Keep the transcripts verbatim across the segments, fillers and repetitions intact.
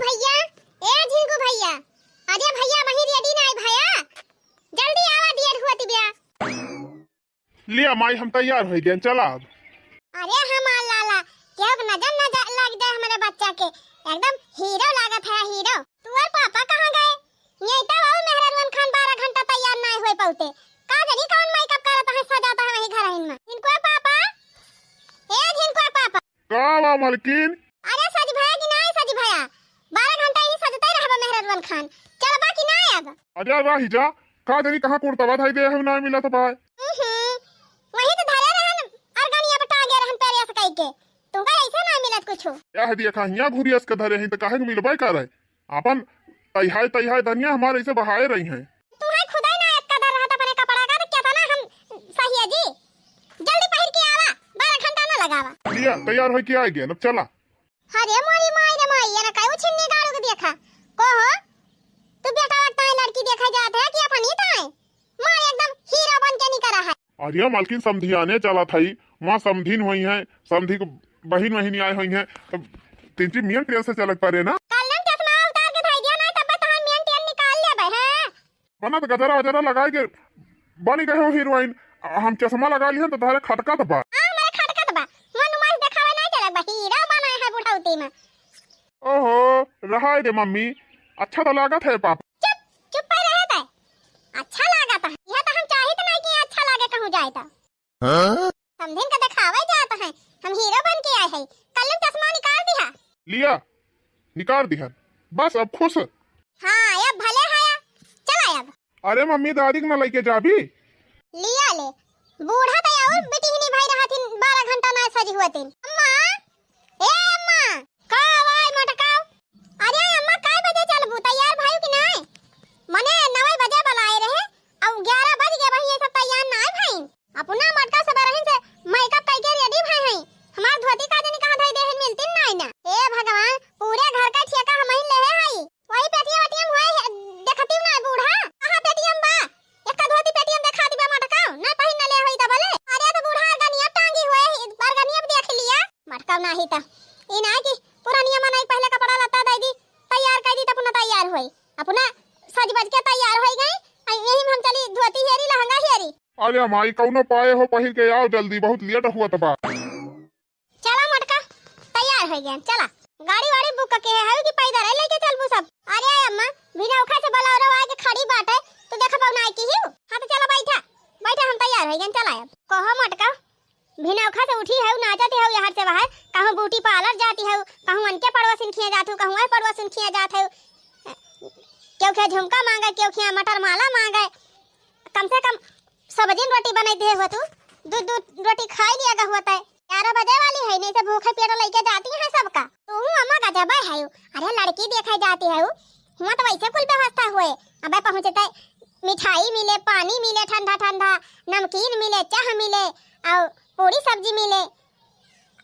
भैया, ए झिंकू भैया, अरे भैया, वहीं रेडी ना आई भैया, जल्दी आवा, देर हुआ तिबिया। लिया माई, हम तैयार होइ गए, चला अब। अरे हमार लाला, केहू के नजर न जा-, लग जाए हमरे बच्चा के, एकदम हीरो लागत है, हीरो। तू और पापा कहाँ गए? ये तो बाबू मेहरारुअन खान बारह घंटा तैयार नाय होए पौते। का जानी कौन मेकअप करत है, सजात है वही घरहिन में। झिनकुआ पापा, ए झिनकुआ पापा। का बा मलकिन? अरे सज भया कि नाय सज भया? बारह घंटा ही सजते रहबा मेहरारुअन खान। चलबा कि नाय अब? अरे रही जा, का जानी कहाँ कुर्तवा धई दे हम ना मिलत बा। हम्म, वही तो धरे रहन अरगनिया पे टांगे रहन पेरिया से कई के। तुमका ऐसे ना मिलत कुछ। यह देखा हियाँ घुरियस के धरे हैं तो काहे के मिलबे करे? आपन तैहाय तैहाय धनिया हमारे ऐसे बहाए रही हैं। तुम्हें खुदा ही ना एक कदर रहत अपने कपड़ा का, तो क्या था ना हम सही है जी। जल्दी पहिर के आवा, बारह घंटा ना लगावा। लिया, तैयार होके आ गया, अब चला। अरे मोरी माई रे माई, ये ना काहे छिन्नी गाड़ू के देखा। को हो? तू बेटा लगता है लड़की देखा जात है कि अपनी ताए? मार एकदम हीरो बन के निकला है। अरे मालकिन समधियाने चला था, वहाँ समधिन हुई हैं, समधी को बहिन वहिन आए हुई हैं, तब तीन तीन मेन ट्रेन से चलक पड़े ना। कल हम चश्मा उतार के धई दिया ना, तब तहार मेन ट्रेन निकाल लेबे हैं। बना तो गजरा वजरा लगाए के बन गए हो हीरोइन, हम चश्मा लगा लिहन तो तोहरे खटकत बा। हाँ, हमारे खटकत बा। मन उमस देखावे नहीं चलत बा, हीरो बना है बुढ़ौती में। ओहो, रहाय दे मम्मी, अच्छा तो लागत है पापा। चुप, चुप पे रहे दे। अच्छा लागत है, यह तो हम चाहित नहीं कि अच्छा लागे कहूँ जाए तो। हाँ? समधिन का देखावे जात है, हम हीरो बन के आए हैं। कल चश्मा निकाल दिया। लिया, निकाल दिया। बस अब खुश। हाँ, अब भले है। चला अब। अरे मम्मी, दादी के ना लेके जाबी? लिया ले। बूढ़ा तो और बिटिहनी भाई रहथिन, बारह घंटा ना सजी हुआ तीन। अम्मा, ए अम्मा, का भाई मटकाओ? अरे अम्मा, काय बजे चलबू? तैयार भाई कि नाय? मने नवे बजे बुलाए रहे, अब ग्यारह बज गए, वही ये सब तैयार नाय भाई। अपना मटका से बरहिन से मेकअप करके रेडी भई हई। हमार धोती का जनी कहाँ धई देहन मिलती नाय ना। हे भगवान, पूरे घर का ठेका हमही लेहे हई। वही पेटीएम वेटीएम हुए है, देखती ना बूढ़ा। कहाँ पेटीएम बा? एक धोती पेटीएम देखा दिबा मटका, ना पहिन ले होई तबले। अरे तो बूढ़ा अरगनिया टांगी हुए, अरगनिया भी देख लिया। मटका नाही त। ई ना कि पुरानिया मनई पहले कपड़ा लत्ता दे दी, तैयार कर दी त अपना तैयार होई। अपना सज बज के तैयार होई गई। आ यही में हम चली धोती हेरी, लहंगा हेरी। अरे माई, कौनो पाए हो पहिर के आओ जल्दी, बहुत लेट हुआ त बा। चला मटका, तैयार हो गया, चला। गाड़ी वाड़ी बुक करके है, है कि पैदल है लेके चलबू सब? अरे अम्मा, बिना उखा से बोलावरो आए के खड़ी बाटे, तू देख पाऊ ना की हियो। हाँ तो चला बैठा, बैठा हम तैयार हो गए, चला अब। कहो मटका, बिना उखा से उठी है, नाचत है, यहाँ से बाहर, कहूँ ब्यूटी पार्लर जाती है, कहूँ अनके पड़ोसिन खिया जात हूँ, कहूँ वह पड़ोसिन खिया जात है, क्यों क्या झुमका मांगे, क्यों क्या मटर माला मांगे, कम से कम सब्जी रोटी बनाई दे हुआ तू, दू दू रोटी खाई लिया गा हुआ तय। ग्यारह बजे वाली है, नहीं से भूखे पेट लेके जाती है सबका। तू हूँ अम्मा का जबे है। अरे लड़की देखे जाती है, हुआ तो वैसे कुल व्यवस्था हुए। अबे पहुँचते मिठाई मिले, पानी मिले, ठंडा ठंडा नमकीन मिले, चाह मिले और पूरी सब्जी मिले।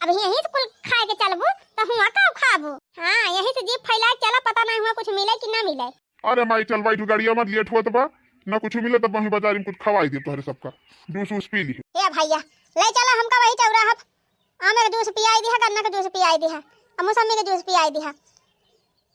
अब यहीं से कुल खाए के चलबू तो हुआ का खाबू? हाँ, यहीं से जीप फैला के चला, पता नहीं हुआ कुछ मिले कि ना मिले। अरे माई, चल बैठू गाड़िया में, लेट होत बा, ना कुछ मिले तब वहीं बाजारी में कुछ खवाई दे तोहरे सबका, जूस वूस पी ली। ए भैया, ले चला हमका वही चौराहा, आमे के जूस पियाई दिहा, गन्ना के जूस पियाई दिहा, और मौसमी के जूस पियाई दिहा।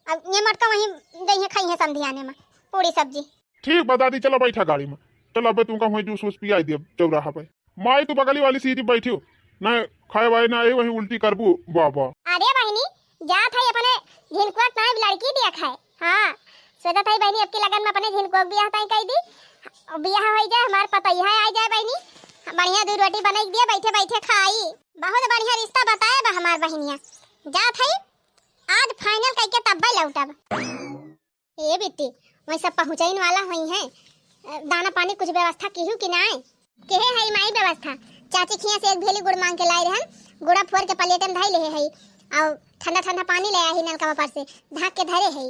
अब ये मटका वहीं दइहे, खाइहे समधियाने में पूरी सब्जी। ठीक बा दादी, चला बैठा गाड़ी में, चला अबे तुमका वहीं जूस वूस पियाई दिया चौराहा पे। माई, तू बगली वाली सीट पे बैठियो, ना खाए वाए ना आई, वहीं उल्टी करबू बाबा। अरे बहिनी, जात है अपने झिनकुआ ताई लड़की देखे। हाँ, सोचत है बहिनी, अब की लगन में अपने झिनकुआ बियाह ताई कई दी, बियाह हो जाए, हमार पतोहिया आ जाए बहिनी, बढ़िया दू रोटी बनाई दिए, बैठे बैठे खाई। बहुत बढ़िया रिश्ता बताए बा हमार बहिनिया। जात है, आज फाइनल कई के तब्बे लौटब। ए बेटी, वही सब पहुँचइन वाला हुई हैं, दाना पानी कुछ व्यवस्था किहू कि नाय? केहे हई माई व्यवस्था? चाची खिया से एक भेली गुड़ मांग के लाई रहन, गुड़ा फोर के प्लेट में धई लेहे हई, और ठंडा ठंडा पानी ले आई नलका पर से, ढाक के धरे हई।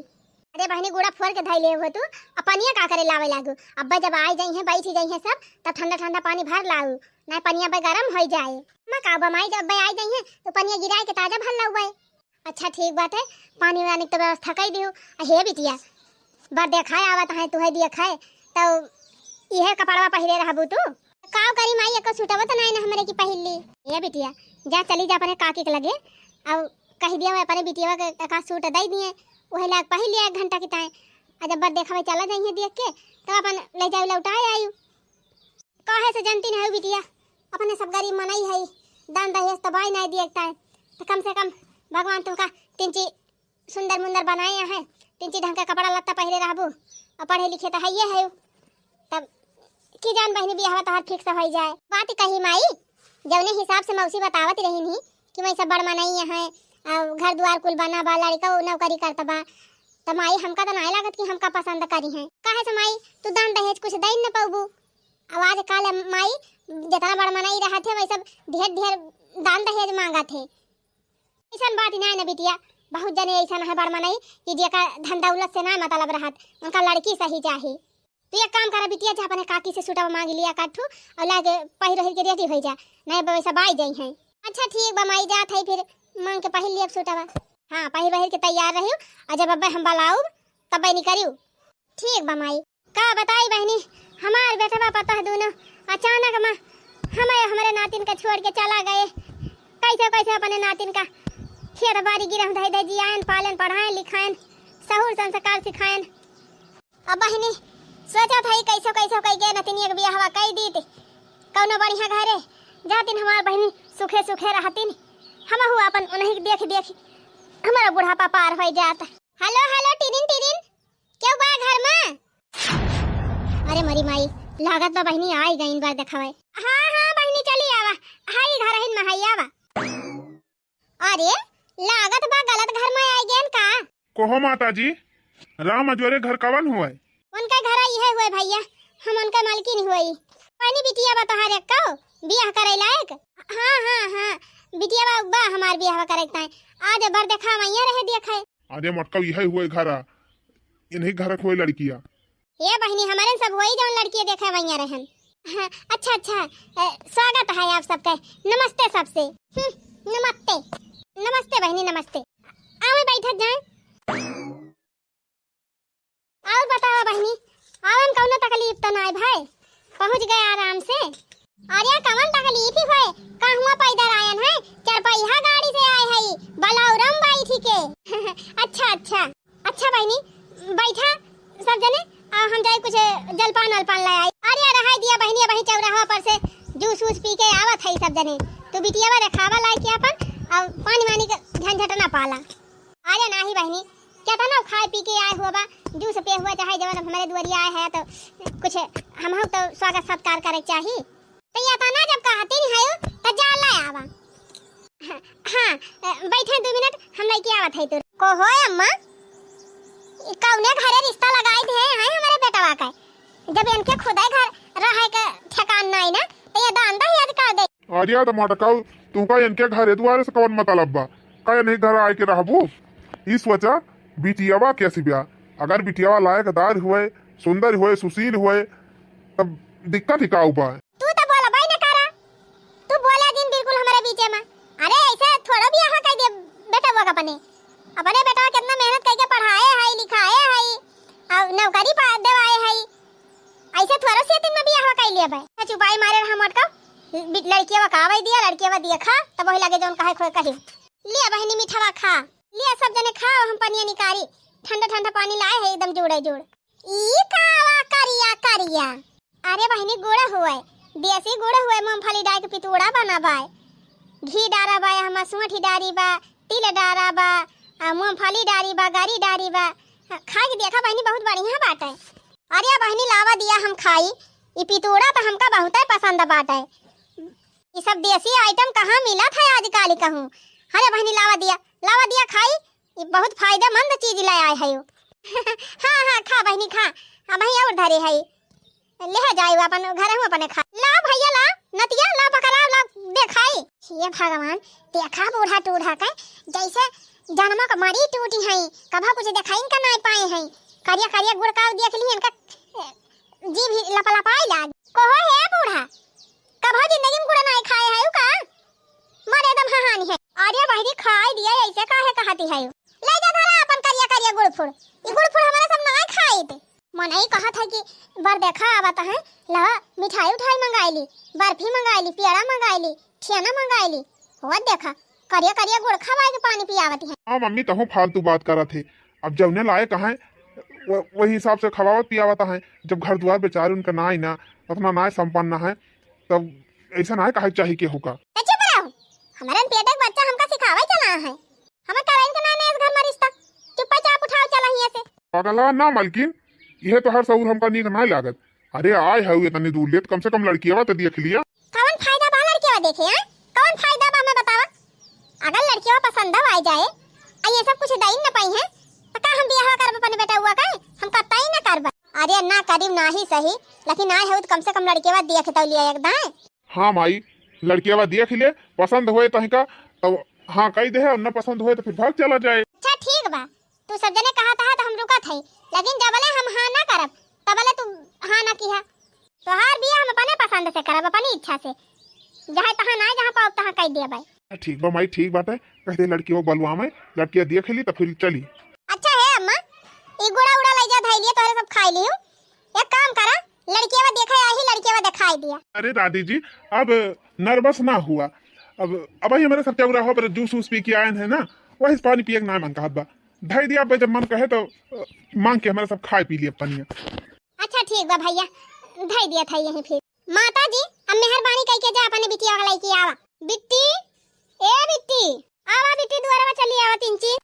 अरे बहिनी, गुड़ा फोर के धई ले हो तू, अब पनिया का करे लावे लागू? अब्बे जब आई जाई हैं, बैठी जाई हैं सब, तब ठंडा ठंडा पानी भर लाऊ, ना पनिया बे गरम हो जाए। मैं का बमाई जब अब्बे आई जाई हैं, तो पनिया गिराए के ताजा भर लाऊ बे। अच्छा ठीक बाटे, पानी वानी के तो व्यवस्था कई दियो। आ हे बिटिया, बड़ देखाए आवत है तुहे दिया खाए, तो इहे कपड़वा पहिरे रहबू तू? काव करी माई, एको सूटवा तो नहीं ना हमरे की पहिर ली। हे बिटिया, जा चली जा अपने काकी के लगे, और कह दिया वह अपने बिटिया के एका सूट दे दिए, वही लाग पहिर लिया एक घंटा की ताई। आ जब बर देखावे चला जाइए देख के, तब अपन ले जाए लौटाए आयु। काहे से जनती नहीं बिटिया, अपने सब गरीब मनई है, दान दहेज तो बाई नहीं दिए ताई, तो कम से कम भगवान तुमका तीन चीज सुंदर मुंदर बनाए हैं, तीन चीज ढंग के कपड़ा लत्ता पहिरे रहबू, और पढ़े लिखे तो है ये है, तब की जान बहिनी बियाहवा तोहार फिक्स हो जाए। बात कही माई, जौने हिसाब से मौसी बतावत रही नहीं कि वही सब बड़ मनई हैं, और घर दुआर कुल बना बा, लड़का नौकरी करत बा, तो माई हमका तो नहीं लागत कि हमका पसंद करी हैं। काहे से माई, तू दान दहेज कुछ दे न पाबू। अब आजकल माई जितना बड़ मनई रहत है, वही सब ढेर ढेर दान दहेज मांगत है। ऐसन बात नहीं न बिटिया, बहुत जने ऐसन है बड़ मनई कि जेका धन दौलत से ना मतलब रहत, उनका लड़की सही चाही। तू एक काम करा बिटिया, जा अपने काकी से सूटवा मांग लिया काठू और लाके पहिर ओहिर के रेडी हो जा, नहीं वैसा बाई जाई हैं। अच्छा ठीक बा माई, जात है फिर मांग के पहिर लिया सूटवा। हाँ, पहिर ओहिर के तैयार रही, और जब अब्बे हम बुलाऊब तब निकरियो। ठीक बा माई। का बताई बहिनी, हमार बेटवा पतोह दोनों अचानक मा हमें हमरे नातिन का छोड़ के चला गए। कैसे कैसे अपने नातिन का खेत बाड़ी गिरह धई धई जियाएन, पालेन, पढ़ाएन, लिखाएन, सहूर संस्कार सिखाएन। अब बहिनी सोचत हई कैसे कैसे कई के नतिनिया के बियाहवा कई दीत, कौनो बढ़िया घरे जातिन हमार बहिनी सुखे सुखे रहतिन, हमहू अपन उन्हीं के देख देख हमारा बुढ़ापा पार हो जात। हेलो हेलो, टिरिन टिरिन, केहू बा घर मा? अरे मरी माई, लागत बा बहिनी आई गईन बर देखावे। हाँ हाँ बहिनी चली आवा, हाई घर हिन मा हाई आवा। अरे लागत बा गलत घर मा आई गईन का? कहो माता जी, राम अजोरे घर कवन हुए? उनका घर इहे हुए भैया, हम उनका मालकिन हुए। बहिनी बिटिया बा तोहार एक कहो, बियाह करे लायक? हाँ हाँ हाँ, बिटिया बा, बा हमार बियाह करे ताई। आज बर देखा वैया रहे देखे। अरे मटका इहे हुए घर, इन्हीं घर हुए लड़किया। ए बहिनी, हमारे सब वही जौन लड़की देखे वहीं रहन। हाँ, अच्छा अच्छा, अ, स्वागत है आप सबके। नमस्ते सबसे। हम्म, नमस्ते। नमस्ते बहिनी, नमस्ते। आवे बैठत जाए। और बताओ बहिनी, आवन कौनो तकलीफ तो नाय भाई? पहुँच गए आराम से। अरे कवन तकलीफ ही होए, कहवा पैदल आयन है, चरपहिया गाड़ी से आए है, बलौरम बैठी के। अच्छा अच्छा, अच्छा बहिनी, बैठा सब जने, आ हम जाए कुछ जलपान अलपान ले आई। अरे रहाई दिया बहिनी, वही चौराहा पर से जूस वूस पी के आवत है सब जने। तू बिटियावा देखावा लाए के अपन, और पानी वानी के झंझट ना पाला। अरे नाही बहिनी, केतना खाए पी के आए हुआ बा, जूस पे हुआ चाहे जवन हमरे दुआरिया आए है तो कुछ हमहू तो स्वागत सत्कार करे के चाही। तो ये तना जब कहती नहीं है तो जा ले आवा। हाँ, अ, बैठे दो मिनट, हम लेके आवत है तो। को हो अम्मा, ई कौने घरे रिश्ता लगाई दे हैं हमारे बेटवा का? जब इनके खुदे घर रहे के ठिकान नहीं ना, तो ये दान दहेज का दे? अरे तो मटकाऊ, तुमका इनके घरे दुआरे से कौन मतलब बा? का इन्हीं घर आए के रहबू? ई सोचा, बिटियावा कैसी ब्या? अगर बिटियावा लायकदार हुए, सुंदर हुए, सुशील हुए, तब दिक्कत ही का बा? तू तो बोलबे न करा, तू बोला जिन बिल्कुल हमारे बीचे में। अरे ऐसे थोड़ा बियाह कई दे बेटवा का अपने, अपने बेटवा कितना मेहनत करके पढ़ाए है, लिखाए है, और नौकरी पा देवाए है, ऐसे थोड़ा से दिन में बियाह कई लिया भाई। चुपाई मारे रहा मटका, बि-, लड़किया का आवे दिया, लड़किया देखा, तब वही लगे जौन कहे खोए कही। लिया बहिनी मिठावा खा, लिया सब जने खाओ, हम पनिया निकारी, ठंडा ठंडा पानी लाए है एकदम जोड़े जोड़। ई कावा करिया करिया। अरे बहिनी गुड़ हुए, देसी गुड़ हुए, मूंगफली डाल के पितुड़ा बना बाय। घी डारा बाय, हम सोंठी डारी बा, तिल डारा बा, आ मूंगफली डारी बा, गरी डारी बा। हाँ, खा के देखा बहिनी, बहुत बढ़िया बाटे। अरे बहिनी लावा दिया हम खाई, ई पितुड़ा तो हमका बहुते पसंद बाटे। ई सब देसी आइटम कहाँ मिलत है आजकल कहूँ। अरे बहिनी लावा दिया, लावा दिया खाई, ई बहुत फायदेमंद चीज ले आए है। हाँ हाँ खा बहिनी खा, अब वहीं और धरे है, ले जाए अपन घर हूँ अपने खा। ला भैया ला, नतिया ला पकड़ा ला, देखाई। हे भगवान, देखा बूढ़ा टूढ़ा के, जैसे जन्म का मरी टूटी है, कभा कुछ देखाई का नहीं पाए है। करिया करिया गुड़ का देख ली इनका, ए, जीभ ही लपलपाए लाग। कहो हे बूढ़ा, कभा जिंदगी में गुड़ नहीं खाए है का? मरे एकदम हहानी है। अरे बहिनी खाए दिया, ऐसे काहे कहती है? ले जा धरा अपन करिया करिया गुड़फुड़। ई गुड़फुड़ हमारे सब नाय खाइत। मनई कहत है कि बर देखा आवत है, ला मिठाई उठाई मंगाई ली, बर्फी मंगाई ली, पेड़ा मंगाई ली, ठेना मंगाई ली। हो देखा, करिया करिया गुड़ खवाए के पानी पियावत है। हाँ मम्मी, तहूँ फालतू बात करत है। अब जौने लायक हैं, वो, वही हिसाब से खवावत पियावत हैं। जब घर दुआर बेचारे उनका नाई ना, उतना नाई संपन्न है, तब ऐसा नाई कहे चाही केहू का। तो चुप रहो, हमारे पेटे के बच्चा हमका सिखावे चला है, हमें कराइन के नाई ना इस घर में रिश्ता, चुप्पा चाप उठाओ चला हियां से। पगला ना मलकिन, यह तो हर सहूर हमका नीक नाई लागत। अरे आए हऊ इतनी दूर ले, तो कम से कम लड़कियावा तो देख लिया। कवन फायदा बा लड़कियावा देखे, हैं? कवन फायदा बा, हमें बतावा? अगर लड़कियावा पसंद आ जाए, आ ये सब कुछ दई न पाई है, तो का हम बियाह करब अपने बेटउआ का? हम कतई न करब। अरे ना करीब ना ही सही, लेकिन आए हऊ तो कम से कम लड़कियावा देख तो लिया एक दाएं। हाँ माई, लड़कियावा देख ले, पसंद होए तहिका, तब हाँ कही दे, और न पसंद होए तो फिर भाग चला जाए। अच्छा ठीक बा, तू सब जने कहत हा तो हम रुकत हई, लेकिन जबले हम हाँ ना करब, तबले तू हाँ ना किहा। तोहार बियाह हम अपने पसंद से करब, अपनी इच्छा से, जहाँ तहाँ ना, जहाँ पाओ तहाँ कह दिया भाई। ठीक बा माई, ठीक बाटे, कह दे लड़की वो बलुआ में, लड़किया देख ली तो फिर चली। अच्छा है अम्मा, ई गुड़ा उड़ा ले जा, धई लिए तोहरे सब खाई लियो। एक काम करा, लड़किया देखे आई, लड़किया दिखाई दिया। अरे दादी जी, अब नर्वस ना हुआ, अब अब ही हमारे सब चौराहा पर जूस वूस पी के आए हैं ना, वही से पानी पिए के ना मन कहत बा। धई दिया, अब जब मन कहे तो अ, मांग के हमारे सब खाए पी लिए पनिया। अच्छा ठीक बा भैया, धई दिया था यहीं फिर। माता जी, अब मेहरबानी कई के जा अपने बिटिया का लेके आवा। बिट्टी, ए बिट्टी, आवा बिट्टी, दुआरवा चली आवा तिनची।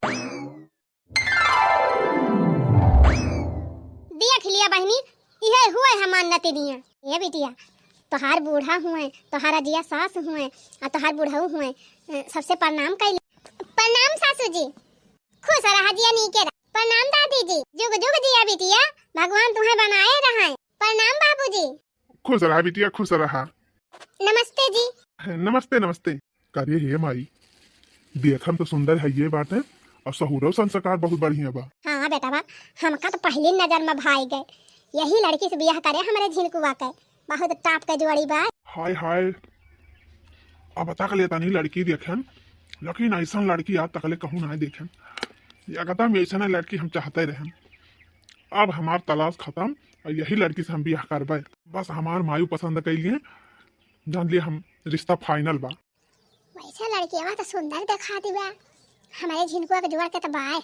देख लिया बहिनी, इहे हुए हमार नतिनिया। ए बिटिया, तोहार बूढ़ा हुए, तोहार अजिया सास हुए, आ तोहार बुढ़ऊ हुए, अ, सबसे प्रणाम कैली। प्रणाम सासू जी। खुश रहा जिया, नीके रहा। प्रणाम दादी जी। जुग जुग जिया बिटिया, भगवान तुम्हें बनाए रहे। प्रणाम बाबूजी। खुश रहा बिटिया, खुश रहा। नमस्ते जी। नमस्ते, नमस्ते। करे हे माई, देखम तो सुंदर है ये बात है, और सहूरो संस्कार बहुत बढ़िया बा। हाँ बेटा बा, हमका तो पहली नजर में भाई गए, यही लड़की से बियाह करे हमरे झिनकुआ के, बहुत टाप के जोड़ी बा। हाय हाय, अब तक ले तनी लड़की देखेन, लेकिन ऐसन लड़की आज तक ले कहूँ ना देखेन। एकदम ऐसन लड़की हम चाहते रहेन। अब हमार तलाश खत्म, और यही लड़की से हम बियाह करबे। बस हमार मायू पसंद कैलिए, जान लिए हम रिश्ता final बा। वैसे लड़किया तो सुंदर देखा दिबा, हमारे झिनकुआ के जोड़ के तो बाय,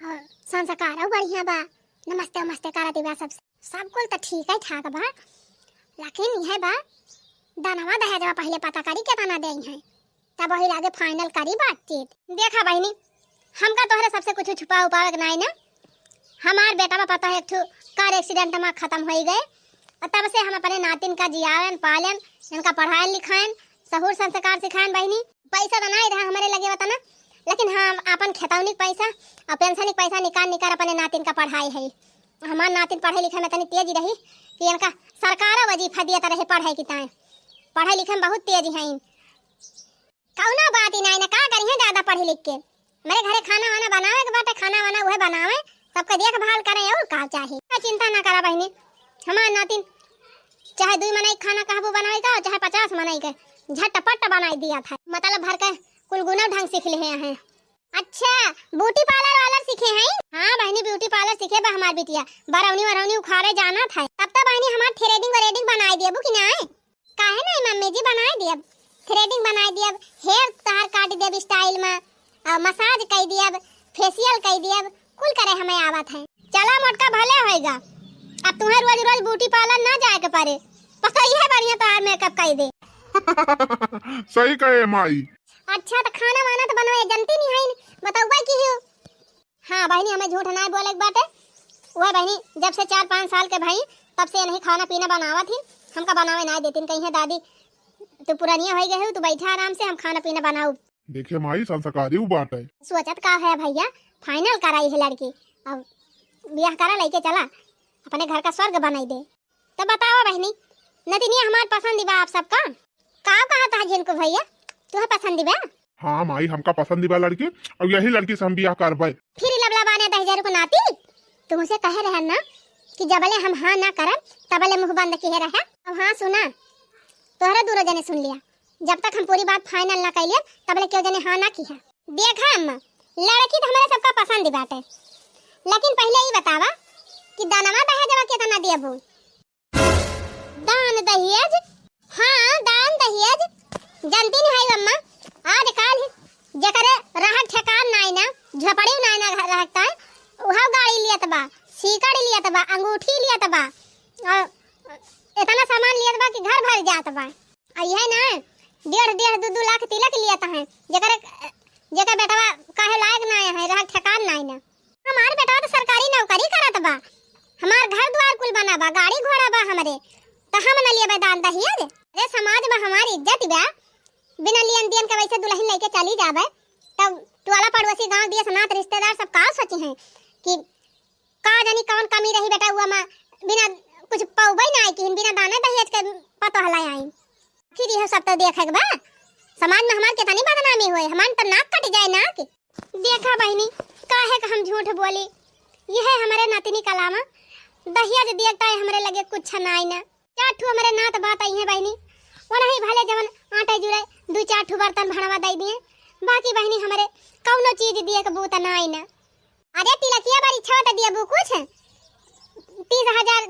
और संस्कारो बढ़िया बा, नमस्ते उमस्ते करा दिबा सबसे। सब कुल तो ठीक है ठाक बा, लेकिन यह बा दनवा दहेजवा पहले पता करी केतना दे हैं, तब वही लागे final करी बातचीत। देखा बहिनी, हमका तोहरे सबसे कुछ छुपा उपावे के नाई ना। हमार बेटा बा पता है एक ठो car accident में खत्म होई गए, और तब से हम अपने नातिन का जियावन पालन, इनका पढ़ाएन लिखाएन, सहूर संस्कार सिखाएन बहिनी। पैसा तो नाई रहा हमारे लगे बता ना, लेकिन हाँ अपन खेतौनी के पैसा और पेंशन के पैसा निकाल निकाल अपने नातिन का पढ़ाई है। हमार नातिन पढ़े लिखे में तनी तेज रही कि इनका सरकारो वजीफा दिया रहे पढ़े की ताए, पढ़े लिखे में बहुत तेज है। कौनो बात ही नाई ना, का करिहे ज्यादा पढ़ लिख के। हमरे घरे खाना वाना बनावे के बाटे, खाना वाना उहे बनावे, सबके देखभाल करे, और का चाही। का चिंता ना करा बहिनी, हमार नातिन चाहे दुई मनई के खाना कहबो बनावे का, चाहे पचास मनई के, झटपट बनाई दिया था। मतलब भर के कुल गुना ढंग सीख ले हैं। अच्छा, beauty parlour वाला सीखे हैं? हाँ बहिनी, beauty parlour सीखे बा हमार बिटिया, बरौनी वरौनी उखाड़े जाना था। तब तो बहिनी हमार threading व्रेडिंग बनाई देबू कि नाई? काहे नहीं मम्मी जी, बनाए दियब, threading बनाए दियब, hair तहार काट दियब style में, और massage कई दियब, facial कई दियब, कुल करे हमें आवत है। चला मोटका भले होएगा, अब तुम्हें रोज रोज beauty parlour ना जाए के पड़े, पतोहिए बढ़िया तहार makeup कई दे। सही कहे माई। अच्छा तो खाना वाना तो बनवे जनती नहीं है, बतौबे की हो। हाँ बहिनी, हमें झूठ नाय बोले के बाटे। वह बहिनी, जब से चार पाँच साल के भई, तब से नहीं खाना पीना बनावत ही, हमका बनावे नाय देतीन। कही है दादी, तू पुरानिया हो गए हो, तू बैठा आराम से, हम खाना पीना बनाऊ। देखे माई, संस्कारी उ बाटे। सोचत का है भैया, final कराई है लड़की, अब ब्याह करा लेके चला, अपने घर का स्वर्ग बनाई दे। तो बताओ बहिनी, नतिनिया हमार पसंद बा आप सबका? का कहत है झिनकू भैया, तुहे पसंद बा? हाँ माई, हमका पसंद बा लड़की, और यही लड़की से हम बियाह करबे। फिर लबलबाने दहिजरू को नाती, तुमसे कहे रहन ना कि जबले हम हाँ ना करब, तबले मुँह बंद किहे रहे। अब हाँ सुना, तोहरा दूरो जने सुन लिया, जब तक हम पूरी बात final ना कैलियन, तबले केहू जने हाँ ना किहा। देखा अम्मा, लड़की तो हमारे सबका पसंद बाटे, लेकिन पहले ई बतावा कि दानवा दहेजवा केतना देबू? दान दहेज? हाँ, दान दहेज। जनती नहीं है अम्मा, आजकल जेकरे रह ठेकान नाई ना, झोपड़ी नाई ना रह, रहता, सीकड़ लियत बा, अंगूठी लियत बा, और इतना सामान लियत बा कि घर भर जात बा। और यह ना डेढ़, डेढ़, दू, दू लाख तिलक लियत है, जेकर, जेकर बेटवा काहे लायक ना है, रह ठेकान ना है ना। हमार बेटवा तो सरकारी नौकरी करत बा, हमार घर द्वार कुल बना बा, गाड़ी घोड़ा बा हमरे, तो हम न लेबे दान दहेज? अरे समाज में हमारी इज्जत बा, बिना लियन दियन के वैसे दुल्हन लेके चली जाबे, तब टोला पड़ोसी गांव दियस नात रिश्तेदार सब का सोची हैं कि का जानी कौन कमी रही बेटा हुआ माँ, बिना कुछ पौबे ना आई कि बिना दाने दहेज के पतोह लाई आई। फिर यह सब तो देखे के बा, समाज में हमार कितनी बदनामी होए, हमार तो नाक कट जाए नाक। देखा बहिनी, काहे का हम झूठ बोली, यह हमरे नतिनी कलामा दहेज दियक ताई हमरे लगे कुछ नाई ना। चार ठू हमरे नात बात आई है बहिनी, वो नहीं भले जवन आटे जुड़े दू चार ठू बर्तन भणवा दे दिए, बाकी बहिनी हमरे कौनो चीज दिए के बूत नाई ना। अरे तिलकिया बारी छवा त दिया बू कुछ, तीस हजार,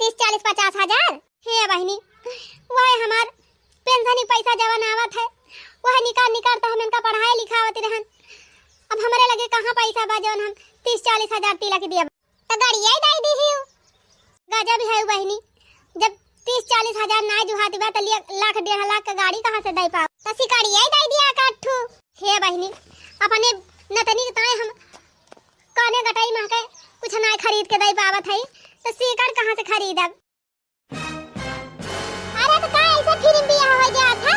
तीस, चालीस, पचास हजार। हे बहिनी, वह हमार पेंशन ही पैसा जवन आवत है, वह निकाल निकाल तो हम इनका पढ़ाए लिखावत रहन। अब हमरे लगे कहाँ पैसा बा जवन हम तीस चालीस हजार तिलक दिया? तो गाड़िया ही दाई दी ही। गजब है बहिनी, जब तीस चालीस हजार ना जुहात बा तो लिया लाख डेढ़ लाख का गाड़ी कहाँ से दे पाओ? तो सिकड़िया ही दाई दिया काठू। हे बहिनी, अपने नतनी के ताए हम काने गटाई महके कुछ ना खरीद के दे पावत है, तो सीकड़ कहाँ से खरीदब? अरे तो का ऐसे फिर बियाह हो जात है?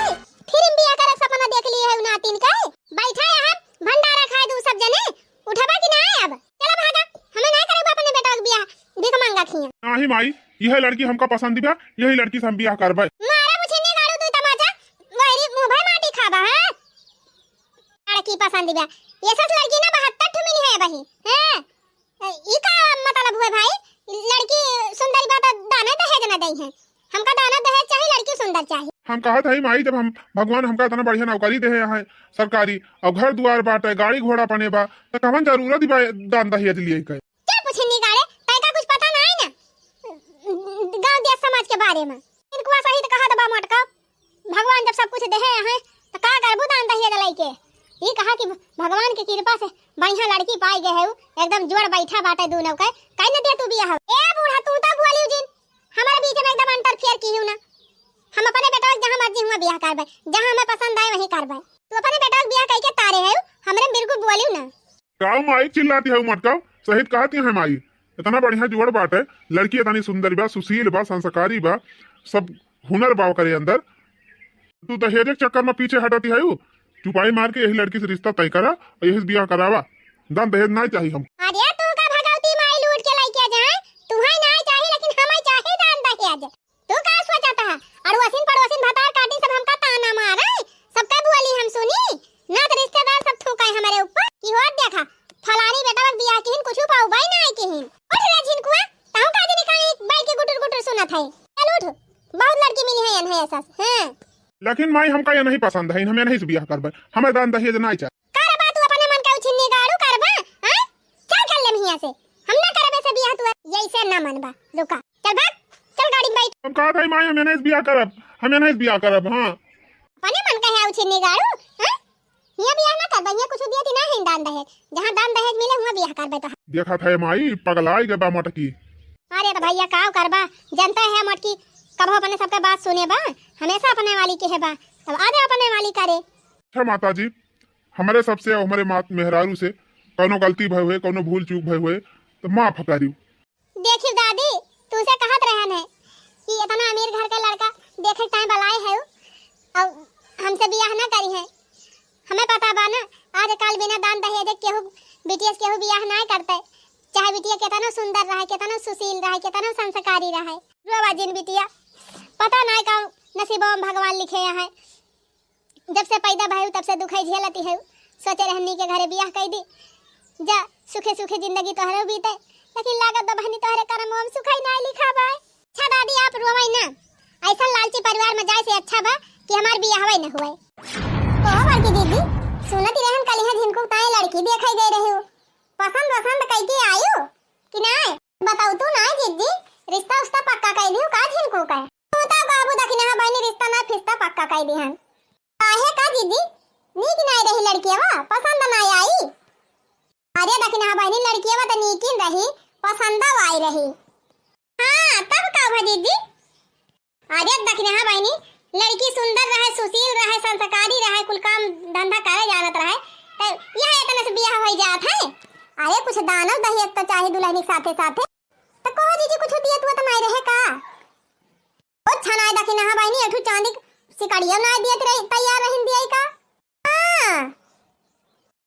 फिर बियाह करे सपना देख लिए है नातिन के? बैठा यहाँ भंडारा खाए दू सब जने, उठबा कि ना अब? चला भागा, हमें ना करेबा अपने बेटा के बियाह, भीख मांगा खिया। नाही माई, यह लड़की हमका पसंद बा, यही लड़की से हम बियाह करबे। मारा मुझे ने गाड़ू दू तमाचा, वही मुंह भर माटी खाबा, हाँ? लड़की पसंद बा, ये सब लड़की ना बहत्तर ठो मिली है बही, हैं? ई का मतलब हुए भाई? लड़की सुंदरी बा त दाने दहेज न दई है। हमका दाना दहेज चाही, लड़की सुंदर चाही। हम कहत हई माई, जब हम भगवान हमका इतना बढ़िया नौकरी देहे हैं सरकारी, और घर दुआर बाटे, गाड़ी घोड़ा पने बा, त कवन जरूरत बा दान दहेज लिए के? क्या पूछे निकाले, तैका कुछ पता ना है ना गांव देश समाज के बारे में। इनकुआ सही त कहत बा मोटका, भगवान जब सब कुछ देहे हैं, त का करबू दान दहेज लइके? ई कहा कि भगवान के कृपा से बढ़िया लड़की पाई गए है, एकदम जोड़ बैठा बाटे दूनों के। कहीं न दे तू बियाह। ए बूढ़ा, तू तो बोलियो जिन, हमारे बीच में एकदम interfere की हूँ ना। हम अपने बेटा के जहाँ मर्जी हुआ बियाह करबे, जहाँ हमें पसंद आए वहीं करबे। तू अपने बेटा के बियाह कइके तारे है, हमरे में बिल्कुल बोलियो ना। काऊ माई चिल्लाती है मटकाऊ, सहित कहती है माई। इतना बढ़िया जुआड़ बाटे, लड़की इतनी सुंदर बा, सुशील बा, संस्कारी बा, सब हुनर बा ओकरे अंदर। तू दहेज के चक्कर में पीछे हटती है, चुपाई मार के यही लड़की से रिश्ता तय करा और यही से बियाह करावा। दान दहेज ना चाहिए हम। अरे तू का भगवती माई लूट के लइके जाए, तुहै ना चाहिए लेकिन हमें चाहिए दान दहेज। तू का सोचत है? अड़ोसिन पड़ोसिन भतार काटी सब हमका ताना मारे, सबका बोली हम सुनी, नात रिश्तेदार सब थूके हमरे ऊपर कि होत देखा, फलानी बेटवा के बियाह किहिन, कुछ पाऊ बाई ना आई किहिन। उठ रे झिनकुआ, तहु का दिन काहे बैठ के गुटुर गुटुर सुनत है? चल उठ, बहुत लड़की मिली है अनहे ऐसा, हाँ। लेकिन माई हमका ये नहीं पसंद है, हम ये नहीं से बियाह करबे, हमें दान दहेज नहीं चाहिए। करबा तू अपने मन का उछिन्नी गाड़ू करबा, हाँ? चल कर ले हियां से, हम ना करबे से बियाह तू, यही से ना मनबा, रुका। चल भाग, चल गाड़ी में बैठ। हम कहत हई माई, हम एनहिस बियाह करब, हम एनहिस बियाह करब, हाँ। अपने मन कहे आऊ छिन्नी गाड़ू, हाँ? हियाँ बियाह ना करबा, हियाँ कुछ दियत ही ना है दान दहेज। जहाँ दान दहेज मिले, हुआँ बियाह करबे तो। देखत है माई, पगलाई गए बा मटकी। अरे तो भैया, काव करबा, जनता है मटकी, कबो अपने सबके बात सुने बा, हमेशा अपने वाली के है बा, तब आ जा अपने वाली करे। अच्छा माता जी, हमरे सबसे और हमरे मात मेहरारू से कौनो गलती भय हुए, कौनो भूल चूक भय हुए, तो माफ करियो। देखियो दादी, तुमसे कहत रहन है कि इतना अमीर घर का लड़का देखे टाइम बलाए है और हमसे बियाह ना करी है। हमें पता बा ना, आजकल बिना दान दहेज केहू बिटिया से केहू बियाह ना करते, चाहे बिटिया कितना सुंदर रहे, कितना सुशील रहे, कितना संस्कारी रहे। रोवा जिन बिटिया, पता ना का नसीबों में भगवान लिखे है। जब से पैदा भयू तब से दुखई झेलती है। सोचे रहन नीके घरे बियाह कई दी, जा सुखे सुखे जिंदगी तोहरे बीते, लेकिन लागत बा बहनी तोहरे करम में सुखई नाय लिखा बा। अच्छा दादी आप रोवई ना, ऐसा लालची परिवार में जाए से अच्छा बा कि हमार बियाहवई न हुए। कहो बड़की दीदी, सुनत रहन कलिहा झिनकू ताए लड़की देखे गए रही हो, पसंद वसंद कई के आयु कि नाय? बताऊ तू नाय जिज्जी, रिश्ता उश्ता पक्का कई दियो का झिनकू का? तू तो बाबू दखिना बहनी रिश्ता ना फिस्ता पक्का कई दिहन। काहे का दीदी? नीक नाय रही लड़कियवा, पसंद नाय आई। अरे दखिना बहनी लड़कियवा त नीकिन रही, पसंदो आई रही। हाँ, तब का भा जीजी? अरे दखिनहा बहिनी, लड़की सुंदर रहे, सुशील रहे, संस्कारी रहे, कुल काम धंधा करे जानत रहे, त यह एतना से बियाह होइ जात है। अरे कुछ दानो दहेज त चाही दुलहनी के साथे साथे। त कहो जीजी, कुछ दियत उयत नाई रहे का? ओ छनाए दखिनहा बहिनी, एक ठो चांदी के सिकड़ियो नाई दियत रही, तैयार रहिन दियाई का? हाँ,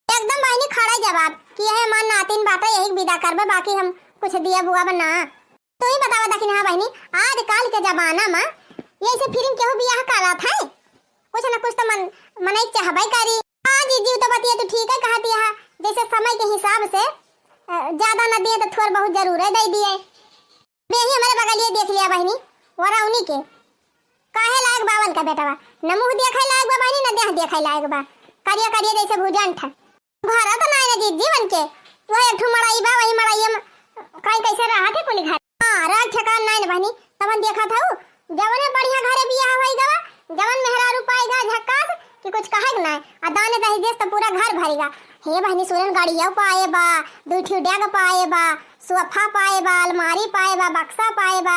एकदम बहिनी खड़ा जवाब कि यह हमार नातिन बाटे, यही के विदा करबे, बाकी हम कुछ दियब उयब ना। तू ही बतावा दखिनहा बहिनी, आजकाल के जमाना मा यही से फिर केहू बियाह करत है? कुछ न कुछ तो मन, मनई चाहबे करी। हाँ जीजी, तो बतिया तू ठीक है कहती है, जैसे समय के हिसाब से, अ, ज्यादा न दिए तो थोड़ बहुत जरूर है दे दिए। बेही हमारे बगलिए देख लिया बहिनी, वरौनी के। काहे लायक बावन का बेटवा, न मुँह देखे लायक बा बहिनी, न देह देखे लायक बा। करिया करिया जैसे भुजंठ। घर तो नाई ना जीजी बन के, वह एक ठो मड़ई बा, वही मड़ई में कई कैसे रहा थे कुली घर। हाँ, राज ठेकान नाई ना बहिनी, तबन देखा था उ, जवने बढ़िया घरे बियाह होई गवा, जवन मेहरारू पाई गा झक्कास, कि कुछ कहे के नाई। आ दाने दहेज देस त पूरा घर भरी गा। हे बहिनी, सुरन गाड़िया पाए बा, दू ठो डेग पाए बा, सोफा पाए बा, अलमारी पाए बा, बक्सा पाए बा।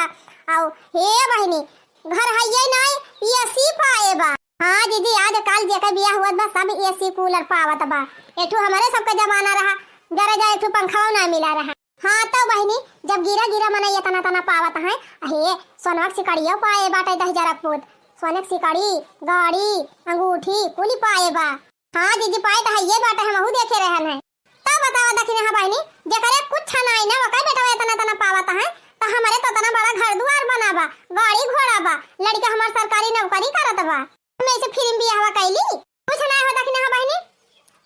आउ हे बहिनी, घर हइये नाई, एसी पाए बा। हाँ जीजी, आजकाल जेकर बियाह हुअत बा, सब एसी कूलर पावत बा। एक ठो हमरे सबके जमाना रहा, जरा जा एक ठो पंखा ना मिला रहा। हाँ तो बहिनी, जब गिरा गिरा मनई एतना तना पावत हैं, अहे, सोनवा के सिकड़ियो पाए बाटे दहिजरा के पूत। सोने के सिकड़ी, गाड़ी, अंगूठी, कुली पाए बा। हाँ जीजी, पाए तो हइये बाटे, हमहू देखे रहन है। तब बतावा दखिनहा बहिनी, जेकरे कुछ नाई ना, ओकर बेटवा एतना तना पावत हैं, तो हमरे तो एतना बड़ा घर दुआर बना बा, गाड़ी घोड़ा बा, लड़का हमार सरकारी नौकरी करत बा। हम ऐसे फिर बियाहवा कैली, कुछ ना हो दखिनहा बहिनी,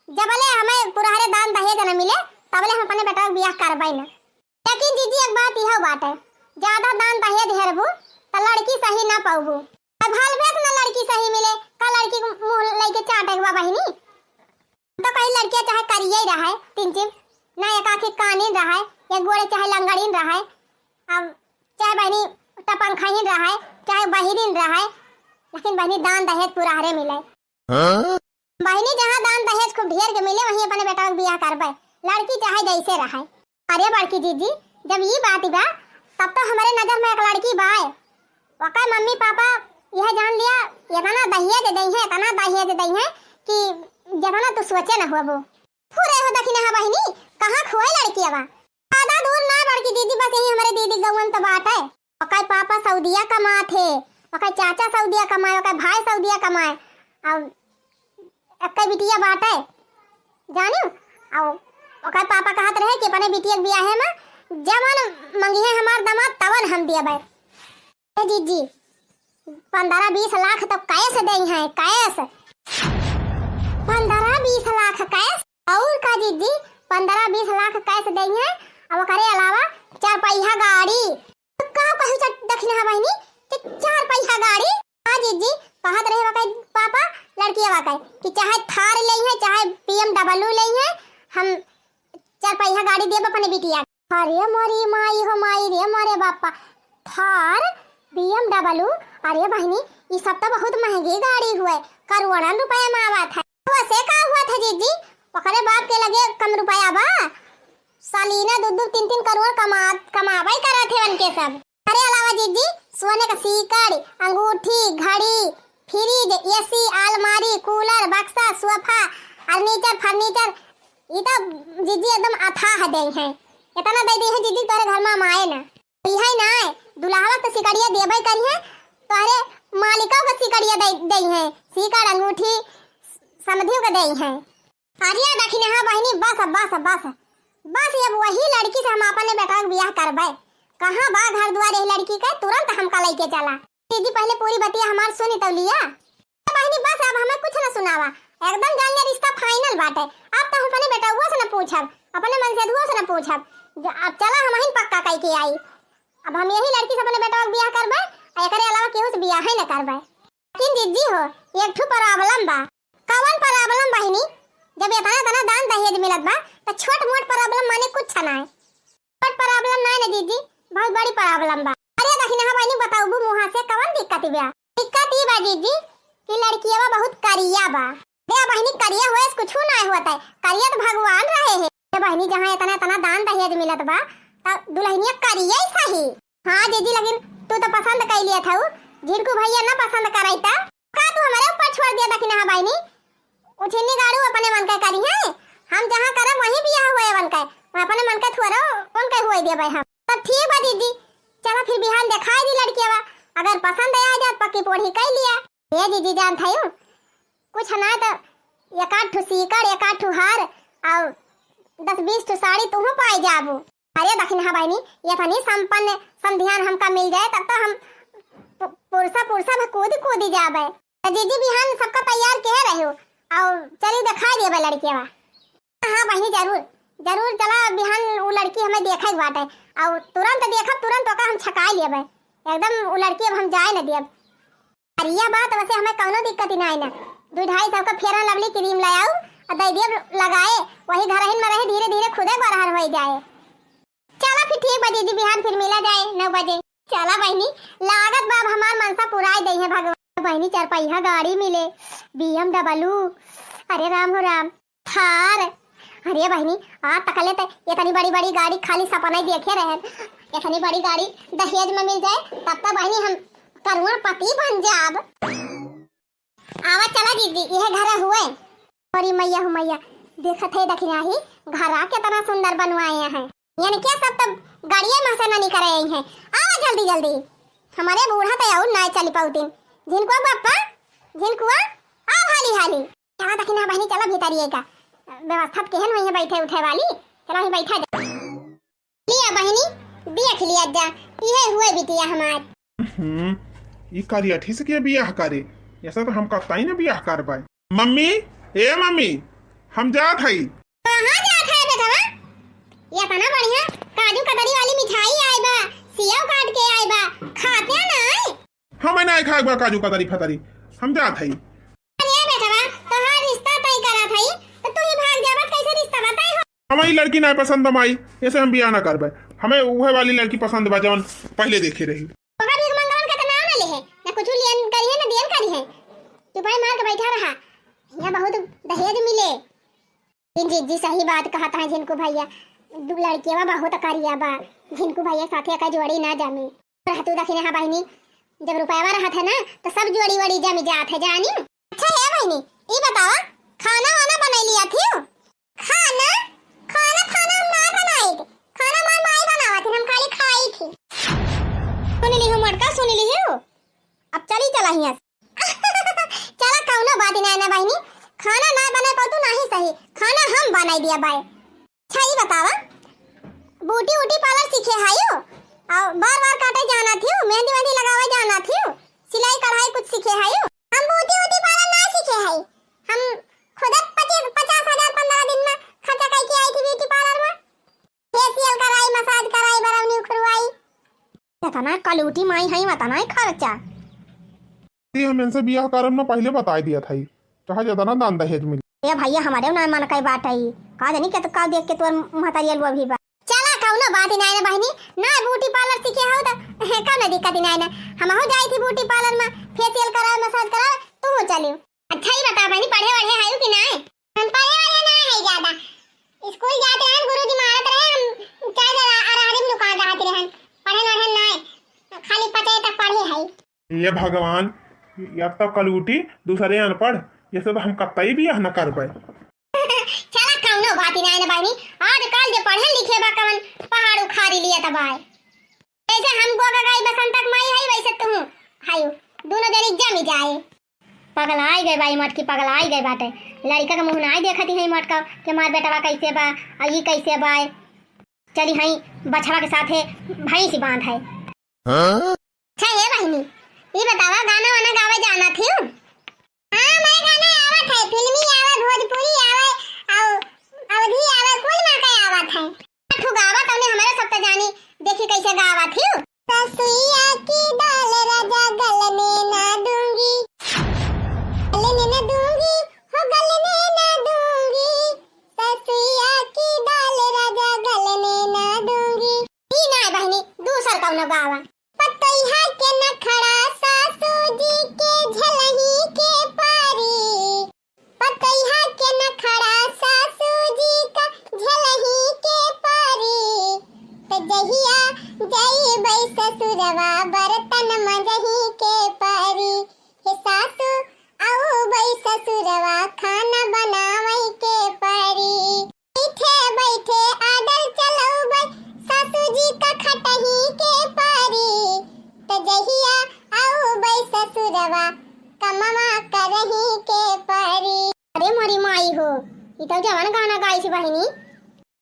जबले हमें पुरहरे दान दहेज न मिले, तबले हम अपने बेटवा के बियाह करबै न। लेकिन जीजी, एक बात इहो बाटे, ज्यादा दान दहेज हेरबू, त लड़की सही ना पौबू। अब हाल भेस न लड़की सही मिले, का लड़की के मुंह लइके चाटे के बा बहिनी? तो कहीं लड़किया चाहे करिये रहे, तिनचिन, ना एक आँखी कानिन रहे, एक गोड़े चाहे लंगड़िन रहे, अब चाहे बहिनी टपंखहिन रहे, चाहे बहिरिन रहे, लेकिन बहिनी दान दहेज पुरहरे मिले। हाँ? बहिनी जहाँ दान दहेज खूब ढेर के मिले, वहीं अपने बेटवा के बियाह करबे, लड़की चाहे जैसे रहे। अरे बड़की जीजी, जब ई बात बा, तब तो हमरे नजर में एक लड़की बाय। ओकर मम्मी पापा यह जान लिया, इतना दहेज दइहें, इतना दहेज दइहें कि जितना तू सोचे न होबो। फुरे हो दखिनहा बहिनी, कहाँ खोए लड़किया बा? ज्यादा दूर ना बड़की दीदी, बस यही हमरे दीदी गौवन तो बाटे। ओकर पापा सऊदिया कमात है, ओकर चाचा सऊदिया कमाए, ओकर भाई सऊदिया कमाए। अब एक्के बिटिया बाटे, जानियो। अब ओकर पापा कहत रहे कि अपने बिटिया के बियाहे में जवन मंगिहे हमार दामाद, तवन हम दियबे। ए जीजी, पन्द्रह बीस लाख तो कैश दइहें, कैश। पन्द्रह बीस लाख कैश? और का जीजी, पन्द्रह बीस लाख कैश दइहें, अब ओकरे अलावा चार पहिया गाड़ी। तो का कहू चा-, दखिनहा बहिनी कि चार पहिया गाड़ी? हाँ जीजी, कहत रहे ओकर पापा लड़किया के कि चाहे थार लइहें, चाहे BMW लइहें, हम चार पहिया गाड़ी देब अपने बिटिया। अरे मोरी माई हो माई रे मोरे बापा, थार, BMW, अरे बहिनी, ई सब तो बहुत महंगी गाड़ी हुए, करोड़न रुपया में आवत है। वैसे का हुआ था जीजी, ओकरे बाप के लगे कम रुपया बा? सालीना दू दू तीन तीन करोड़ कमा, कमावे करत है उनके सब। अरे अलावा जीजी, सोने का सीकड़, अंगूठी, घड़ी, फ्रिज, एसी, अलमारी, कूलर, बक्सा, सोफा, फर्नीचर, फर्नीचर, ई तो जीजी एकदम अथाह दइहें। इतना दे दइहें जीजी, तोरे घर में माए ना। इहे ना, दुल्हवा तो सिकड़िया देबे करिहें, तोहरे मालिका के सिकड़िया दे, दइहें, सीकड़ अंगूठी समधियो के दइहें। अरे दखिनहा बहिनी, बस, बस, बस, बस, अब वही लड़की से हम अपने बेटा के बियाह करबे। कहाँ बा घर दुआर यही लड़की के? तुरंत हमका लइके चला। दीदी, पहले पूरी बतिया हमार सुनी तो लिया। बहिनी, बस, अब हमें कुछ न सुनावा, एकदम जान ले रिश्ता final बाटे। अब तो हम अपने बेटउआ से न पूछब, अपने मनसेधुआ से न पूछब। ज-, अब चला हम ही पक्का कई के आई। अब हम यही लड़की से अपने बेटवा के बियाह करबे, आ एकरे अलावा केहू से बियाह ही न करबे। लेकिन जीजी हो, एक ठो problem बा। कवन problem बहिनी? जब इतना इतना दान दहेज मिलत बा, त छोट मोट problem माने कुछ ना है। छोट problem ना है ना जीजी, बहुत बड़ी problem बा। अरे दखिनहा बहिनी, बताउबू मुँहा से कवन दिक्कत बा? दिक्कत ई बा जीजी कि लड़किया बहुत करिया बा। अरे बहिनी, करिया होए से कुछ ना होत है, करिया तो भगवान रहे हैं। अरे बहिनी, जहाँ इतना इतना दान दहेज मिलत बा, अब दुलहिनिया करिया ही सही। हाँ जीजी, लेकिन तू तो पसंद कइ लिया था, झिनकू भइया ना पसंद करइ त का तू हमरे ऊपर छोड़ दिया दखिनहा बहिनी? उछिन्नी गाड़ू अपने मन के करिहैं, हम जहाँ करब वहीं बियाह हुए उनके, अपने मन के थोड़ा उनके हुए देबे हम। तब ठीक बा जीजी, चला फिर बिहान देखाइ दी लड़किया, अगर पसंद आ जात पक्की पोढ़ी कइ लिया। ए जीजी जानत हयू, कुछ ना त एक आध ठो सीकड़, एक आध ठो हार, अउर दस बीस ठो साड़ी तुहू पाइ जाबू। अरे दखिनहा बहिनी, एतनी संपन्न समधियान हमका मिल जाए, तब तो हम पु-, पुरसा पुरसा में कूद कूद जाबे। त जीजी बिहान सबका तैयार किहे रहियो, अउर चली देखाइ देबे लड़किया। हाँ बहिनी, जरूर, जरूर चला, बिहान उ लड़की हमें देखइ के बाटे, अउर तुरंत देखब, तुरंत ओका हम छकाइ लेबे, एकदम उ लड़की अब हम जाए न देब। अरिया बा त वैसे हमें कउनो दिक्कत ही नाहीं ना। दुइ ढाई सौ का Fair and Lovely cream ले आऊ अउर दइ दियब लगाए, वही घरहिन में रहे, धीरे धीरे खुदे बरहर होइ जाए। चला फिर ठीक बा जीजी, बिहान फिर मिला जाए नौ बजे। चला बहिनी, लागत बा अब हमार मनसा पुराइ दइहैं भगवान। बहिनी, चार पहिया गाड़ी मिले, BMW। अरे राम हो राम। थार। अरे बहिनी, आज तकले त एतनी बड़ी बड़ी गाड़ी खाली सपना ही देखे रहेन। एतनी बड़ी गाड़ी दहेज में मिल जाए, तब त बहिनी हम करोड़पति बन जाब। आवा चला जीजी, इहे घर हुए। अरे मैया हो मैया, देखत है दखिनहा ही, घर केतना सुंदर बनवाए हैं। यानी क्या सब तब गाड़िए में से ना निकल रहे हैं। आवा जल्दी जल्दी, हमरे बूढ़ा त अउर ना चली पउतिन। झिनकुआ बप्पा, झिनकुआ, आव हाली हाली। चला दखिनहा बहिनी, चला भीतरिए का व्यवस्था त केहन हुई है बैठे उठे वाली, चला वहीं बैठा जा। लिया बहिनी, देख लिया जा, इहे हुए बिटिया हमार। हम्म, ई करियठी से के बियाह करे? ऐसा तो हम कतई न बियाह करबै। मम्मी, ए मम्मी, हम जात हई। कहाँ जात है बेटवा? एतना बढ़िया काजू कतरी वाली मिठाई आए बा, सेव काट के आए बा, खाते ना आए। हमें नाहीं खाए बा काजू कतरी फतरी, हम जात हई। अरे बेटवा, तोहार रिश्ता तय करत हई, त तू ही भाग जाबा, कैसे रिश्ता बताई हो? हमें ई लड़की नाहीं पसंद बा माई, ऐसे हम बियाह ना करबे। हमें उहे वाली लड़की पसंद बा जवन पहिले देखे रही। तोहार भीख मंगवन का त नाम ना लेहे, ना कुछ लियन करिहे ना दियन करिहे। चुपाई मार के बैठा रहा, यहाँ बहुत दहेज मिले। जीजी सही बात कहत हैं झिनकू भइया, दू लड़किया बहुत करिया बा, झिनकू भइया साथे का जोड़ी ना जमी। रहतू दखिनहा बहिनी, जब रुपयावा रहत है ना, त सब जोड़ी वोड़ी जम जात है, जानी। अच्छा हे बहिनी, ई बतावा, खाना वाना बनइ लिया थिउ? खाना? खाना, खाना हम ना बनाई थी, खाना हमार माई बनावत थी, हम खाली खाई थी। सुन ली हो मोटका, सुन ली हो, अब चली चला हियाँ से। चला, कउनो बात नाहीं ना बहिनी, खाना ना बनाए पाऊ तू नाही सही, खाना हम बनाई दिया बाय। अच्छा, ई बतावा, ब्यूटी उटी पार्लर सीखे हयू? अउर बार बार काटे जाना थियू, मेहंदी वेहंदी लगावे जाना थियू, सिलाई कढ़ाई कुछ सीखे हयू? हम ब्यूटी उटी पार्लर ना सीखे हई, हम खुद पच्चीस, पचास हजार पन्द्रह दिन में खर्चा करके आई थी ब्यूटी पार्लर में। फेशियल कराई, मसाज कराई, बरौनी उखरवाई। एतना कलूटी माई हई, एतना ही खर्चा। ती हम इनसे बियाह करम ना पहिले बताई दिया था, चाहे जितना दान दहेज मिले। ए भइया, हमरे ना मन कई बात है, का जानी के तो का देख के तोर महतारी अलुआ भी बा। चला, कउनो बात ही नाहीं ना बहिनी, ना ब्यूटी पार्लर सीखे हो तो कउनो दिक्कत ही नाहीं ना। हमहू जाई थी ब्यूटी पार्लर में, फेशियल करावे, मसाज करावे, तू चलियो। अच्छा, ई बता बहिनी, पढ़े वढ़े हयू कि नाहीं? हम पढ़े वढ़े नाहीं हई ज्यादा। स्कूल जात रहन, गुरुजी मारत रहे, हम चाहे जरा अरहरी में लुका रहत रहन। पढ़न वढ़न नाहीं, खाली पचे तक पढ़े हई। हे भगवान, अब तो कलूटी दूसरे अनपढ़, ऐसे तो हम कतई बियाह न करबै। चला, कउनो बात ही नाहीं ना बहिनी, आजकल जे पढ़े लिखे बा कवन पहाड़ उखाड़ी लिया तबाय। जैसे हम गोगा गाई बसंत तक माई हई, वैसे तू हयू, दुनो जनी जमी जाए। पगलाई गए बाई मटकी, पगलाई गए बाटे। लड़का के मुँह नाई देखती है मटका के मार बेटवा कैसे बा, आ ई कैसे बा। चली हई बछवा के साथे भैंसी बांध है। हाँ? अच्छा ये बहिनी, ई बतावा, गाना वाना गावे जाना थियू? हाँ, मैं गाना आवत है, फिल्मी आवे, भोजपुरी आवे, अउ अवधी आवे, कुल मा के आवत है। तू गावा तउने हमरे सब त जानी, देखी कैसे गावा थियू। ससुइया की दाल राजा गलने ना दूंगी, गलने ना दूंगी, हो गलने ना दूंगी, ससुइया की दाल राजा गलने ना दूंगी। ई नाय बहिनी, दूसर कउनो गावा। पतोहिया के नखड़ा सासू जी के झलही के पारी, पतोहिया के नखड़ा सासू जी का झलही के पारी। त जय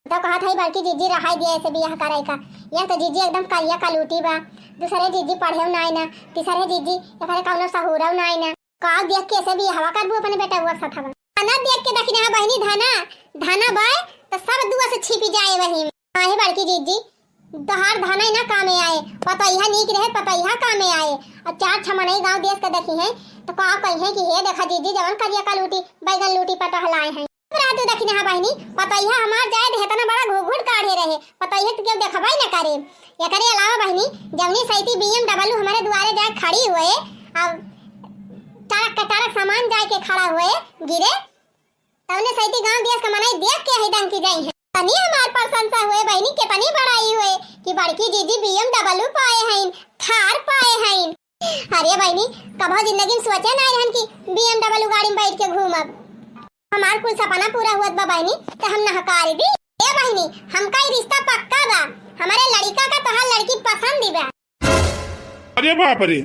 तो कहत है बड़की जीजी रहाई दिया ऐसे बियाह करे का। यह तो जीजी एकदम करिया कलूटी बा। दूसरे जीजी पढ़ेउ नाई ना, तीसरे जीजी एकरे कौनो सहूरउ नाई ना। का देख के ऐसे बियाहवा करबू अपने बेटउआ के सथवा? धना देख के दखिनहा बहिनी, धना, धना बाय तो सब दुआ से छिपी जाए वही। काहे बड़की जीजी, तोहार धनई ना कामे आए, पतोहिया नीक रहे, पतोहिया कामे आए। और चार छह मनई गाँव देश के देखिहैं, तो का कहिहैं कि हे देखा जीजी, जवन करिया कलूटी, बैगन लूटी पटोह लाए हैं। रात देखिनहा बहिनी, पतोहिया हमार जाए तो हेतना बड़ा घूघूट काढ़े रहे, पतोहिया तो केहू देखबई न करे। एकरे अलावा बहिनी, जवनी सैती B M W हमारे दुआरे जाए खड़ी हुए, अब टरक के टरक सामान जाए के खड़ा हुए, गिरे, तवने सैती गाँव देश के मनई देख के ही दंग की जाई हैं। तनी हमार प्रशंसा हुए बहिनी, केतनी बड़ाई हुए कि बड़की जीजी B M W पाए हैं, थार पाए हैं। अरे बहिनी, कभो जिंदगी में सोचे नाई रहन कि B M W गाड़ी में बैठ के घूमब। हमार कुल सपना पूरा हुअत बा बहिनी, तो हम नहकारी दी। ए बहिनी, हमका ई रिश्ता पक्का बा। हमारे लड़का का तोहार लड़की पसंद ही बा। अरे बाप रे,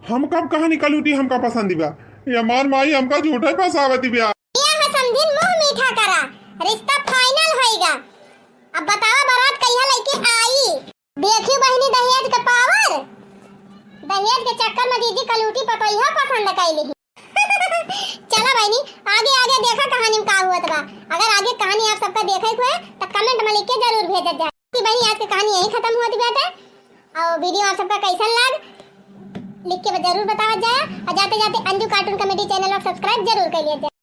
हम कब कहानी कलूटी हमका पसंद बा? ये हमार माई हमका झूठे फंसावती बा। ये है समझिन, मुंह मीठा करा, रिश्ता final होइगा। अब बतावा बारात कहिया लेके आई? देखियो बहिनी दहेज के power, दहेज के चक्कर में जीजी कलूटी पतोहिया पसंद कैली। चला बहिनी, आगे आगे देखा कहानी में का हुअत बा। अगर आगे कहानी आप सबका देखे के हुए तो comment में लिख के जरूर भेजत जाए। कि बहिनी आज के कहानी यहीं खत्म हुअत बाटे। और video आप सबका कैसन लाग लिख के जरूर बतावत जाए। और जाते जाते अंजू cartoon comedy channel को subscribe जरूर कर लिया जाए।